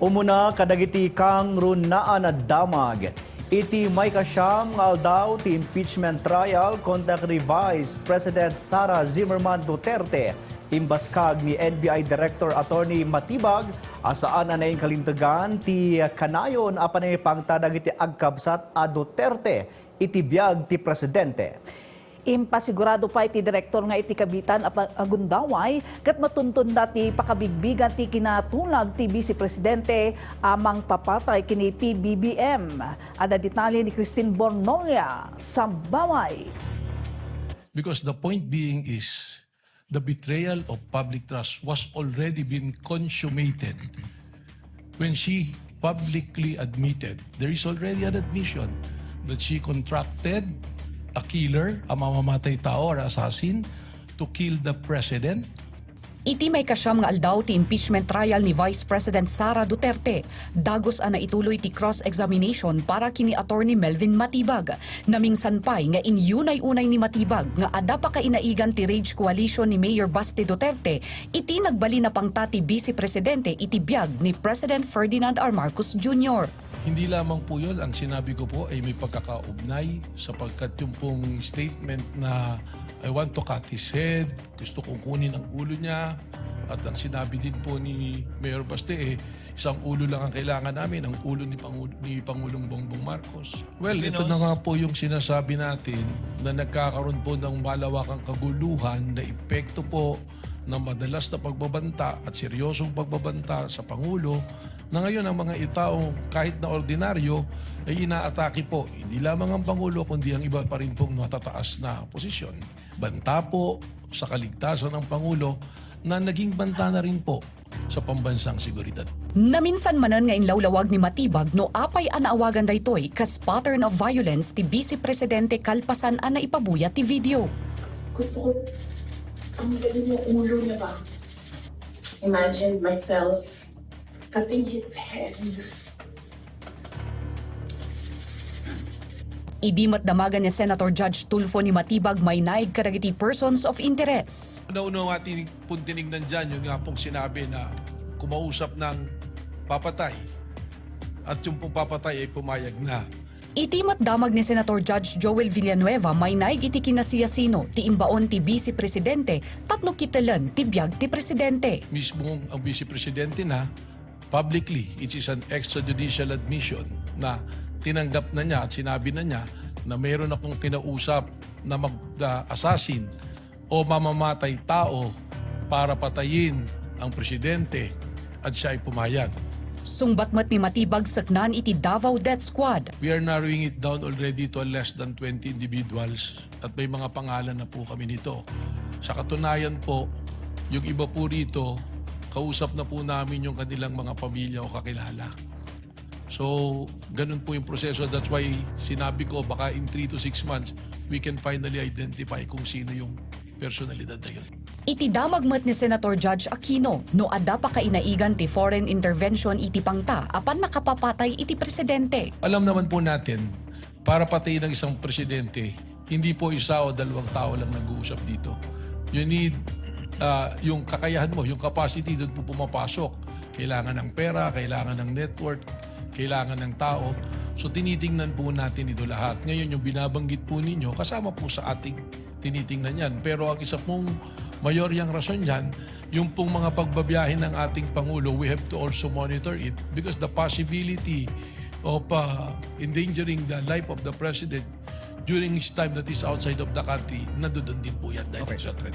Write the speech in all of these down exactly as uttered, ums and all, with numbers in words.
Umuna kadagiti kangrunaan a damag. Iti maikasiam nga aldaw ti impeachment trial kontra ni Vice President Sara Zimmerman Duterte, imbaskag ni N B I Director Attorney Matibag a saan a nainkalintegan ti kanayon a panangipangta dagiti agkabsat a Duterte iti biag ti presidente. Impasigurado pay ti direktor nga iti kabitan a pa-, a gundaway ket matuntonda ti pakabigbigan ti kinatulag ti Vice Presidente a mangpapatay ken ni P B B M. Adda detalye ni Christine Bornolia, Sambaway. Because the point being is, the betrayal of public trust was already been consummated when she publicly admitted, there is already an admission that she contracted a killer, a mamamatay tao or assassin, to kill the president. Iti maikasiam nga aldaw ti impeachment trial ni Vice President Sara Duterte, dagus a naituloy ti cross-examination para ken ni Attorney Melvin Matibag. Namingsan pay nga inyunay-unay ni Matibag nga adda pakainaigan ti Rage Coalition ni Mayor Baste Duterte iti nagbalin a pangta ti Vice Presidente iti biag ni President Ferdinand R. Marcos Junior. Hindi lamang po yun. Ang sinabi ko po ay may pagkakaugnay sapagkat yung pong statement na, "I want to cut his head, gusto kong kunin ang ulo niya." At ang sinabi din po ni Mayor Baste, eh, "Isang ulo lang ang kailangan namin, ang ulo ni, Pangulo, ni Pangulong Bongbong Marcos." Well, ito na nga po yung sinasabi natin na nagkakaroon po ng malawakang kaguluhan na epekto po ng madalas na pagbabanta at seryosong pagbabanta sa Pangulo, na ngayon ang mga itao, kahit na ordinaryo, ay inaatake po, hindi lamang ang Pangulo kundi ang iba pa rin pong matataas na posisyon. Banta po sa kaligtasan ng Pangulo na naging banta na rin po sa pambansang seguridad. Naminsan manen nga inlawlawag ni Matibag no apay a naawagan daytoy kas pattern of violence ti Vice Presidente kalpasan a naipabuya ti video. Gusto ko tanggalin yung ulo niya ba? Imagine myself cutting his head. Idi met damagen ni Senator Judge Tulfo ni Matibag, mainaig kadagiti persons of interest. Nauno nga ti-, pong tinignan dyan, yun nga pong sinabi na kumausap ng papatay at yung pong papatay ay pumayag na. Iti met damag ni Senator Judge Joel Villanueva, mainaig iti kinasiyasino ti imbaon ti Vice Presidente tapno kitelen ti biag ti Presidente. Mismo ang Vice Presidente na publicly, it is an extrajudicial admission na tinanggap na niya at sinabi na niya na mayroon akong kinausap na mag-, ah, assassin o mamamatay tao para patayin ang presidente at siya ay pumayag. Sungbat met ni Matibag, seknan iti Davao Death Squad. We are narrowing it down already to less than twenty individuals at may mga pangalan na po kami nito. Sa katunayan po, yung iba po rito, kausap na po namin yung kanilang mga pamilya o kakilala. So, ganun po yung proseso. That's why sinabi ko, baka in three to six months, we can finally identify kung sino yung personalidad na yun. Iti damag met ni Senator Judge Aquino no adda pakainaigan ti foreign intervention iti pangta a pannakapapatay iti presidente. Alam naman po natin, para patayin ang isang presidente, hindi po isa o dalawang tao lang nag-uusap dito. You need, ah, yung kakayahan mo, yung capacity, doon po pumapasok. Kailangan ng pera, kailangan ng network, kailangan ng tao. So, tinitingnan po natin ito lahat. Ngayon, yung binabanggit po ninyo, kasama po sa ating tinitingnan yan. Pero ang isa pong mayoryang rason yan, yung pong mga pagbabiyahe ng ating Pangulo, we have to also monitor it because the possibility of, uh, endangering the life of the president during his time that is outside of the country, nandoon din po yan dahil sa threat.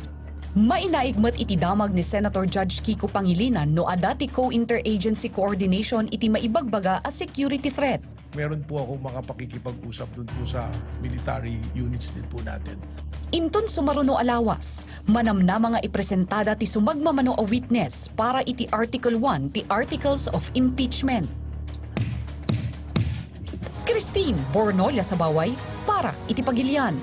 Mainaig met iti damag ni Senator Judge Kiko Pangilinan no adda ti co-interagency coordination iti maibagbaga a security threat. Meron po ako makapakikipag-usap doon po sa military units din po natin. Inton sumaruno a lawas, manamnama nga ipresentada ti sumagmamano a witness para iti Article one ti Articles of Impeachment. Christine Bornolia Sabaway para iti Pagilian.